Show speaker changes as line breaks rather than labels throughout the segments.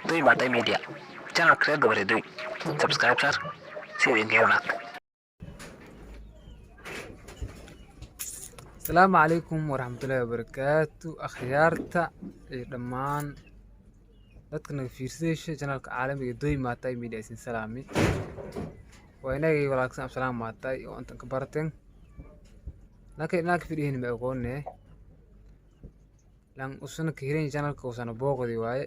Doy Maatay Media. Channelka reer goboleed Doy. Subscribe saar si idinka helnaad.
Asalaamu calaykum waraxmatullaahi wabarakaatu, akhyaarta iyo dhammaan dadka naga fiirsadaysa channelka caalamiga Doy Maatay Media, isin salaami. Waa inagii walaagsan Absalaam Maatay oo intan ka barateen, laakiin inaan ka fidhihin ma aqoone lan usana ka hirin channelka usana booqdi waaye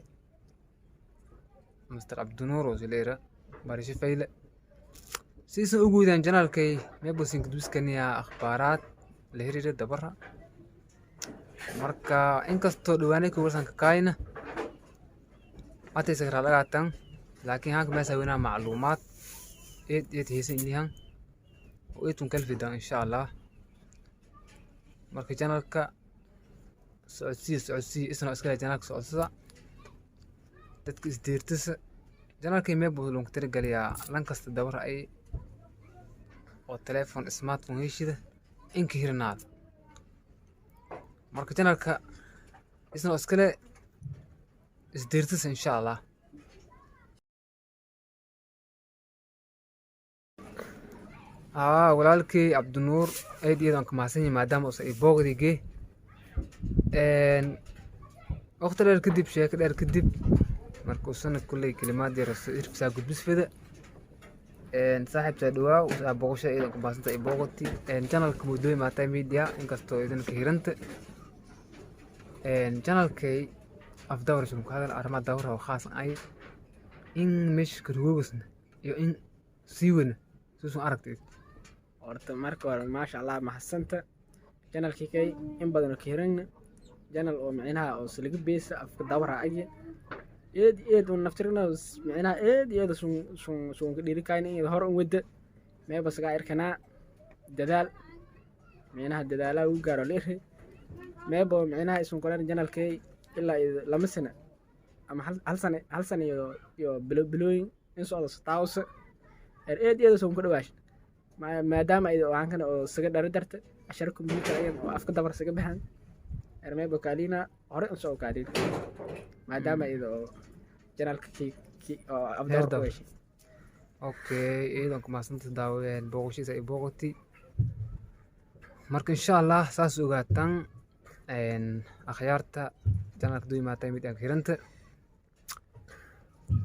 Mr. Abdinuur oo sileera barisho fayle siisan ugu wadaan channelkay meebusin kaduskaniya akhbaaraad la xiriira dabara. Marka inkastoo dhawaanay kuwarsan ka kaayna hataysa karaa, laakiin hanka meesa weynaa macluumaad eed eed heesan ilihan oo eedtun kalfidan, insha Allah. Marka channelka socodsiya, socodsiya isna iskale channelka socodsada, dadka isdeertisa channelkay meebu lonku tiragaliyaa lan kasta dabar ay oo telephone smartphone heshida inka hirinaada. Marka channelka isna iskale isdeertisa, insha Allah. Haa, walaalkey Cabdinuur aad iyo aad aan ka mahadsan yahay maadaama uusan i booqdigee waqti dheer kadib, sheeko dheer kadib. Marka usana kulley kalimaad yar irkisaa gudbis fida. Saaxiib, saa dhawaaw, saa booqasho iidan ku mahadsantahay i booqati channelka Mudooy Maatay Media. Inkastoo idin ka hiranta channelkay afdawar shum ka hadal arrimaha dawra oo khaas ay in meesha karugogasna iyo in sii weyna suusun aragtid.
Horta marka hore, maasha Allah, mahadsanta. Channelkii kay in badan oo ka hiragna channel oo micnaha oo siliga beesa afka dawra aya eed eed un naftirna micnaha eed eed sun sun sun ka dhiiri kayna in hor un wada meeba sagaa irkanaa dadaal micnaha dadaalaha ugu gaaro leeri meebo micnaha isun koran channelkay ilaa iyo 2 sano ama hal sano iyo bilo bilooyin in socdo sataawsa er eed eed sun ku dhawaash, maadaama ay waxaan kana oo saga dhari darta cashar computer ayan oo afka dabar saga baxan ermebo kaalina hore un soo kaalin, maadaama iyada oo channelka ki oo afdawar ku heshay.
Okay, iyadan ku mahadsantahay daawadeen booqashiisa ay booqati. Marka insha Allah saas ogaataan akhyaarta channelka Doy Maatay mid aan hiranta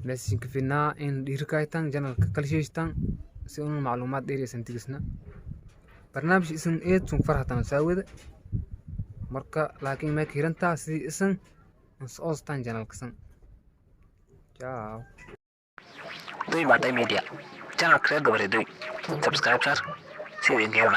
meeshin ka finaa in dhiirikaytan channelka kala sheeshtan si un macluumaad dheeri aysan tigisna barnaamij isan eed sun farhatan saawada. Marka laakiin may ka hirantaa sidii isan soostan channelka san. Ciao.
Doy Maatay Media. Channelka reer goboleed Doy. Subscribe saar si idinka helnaad.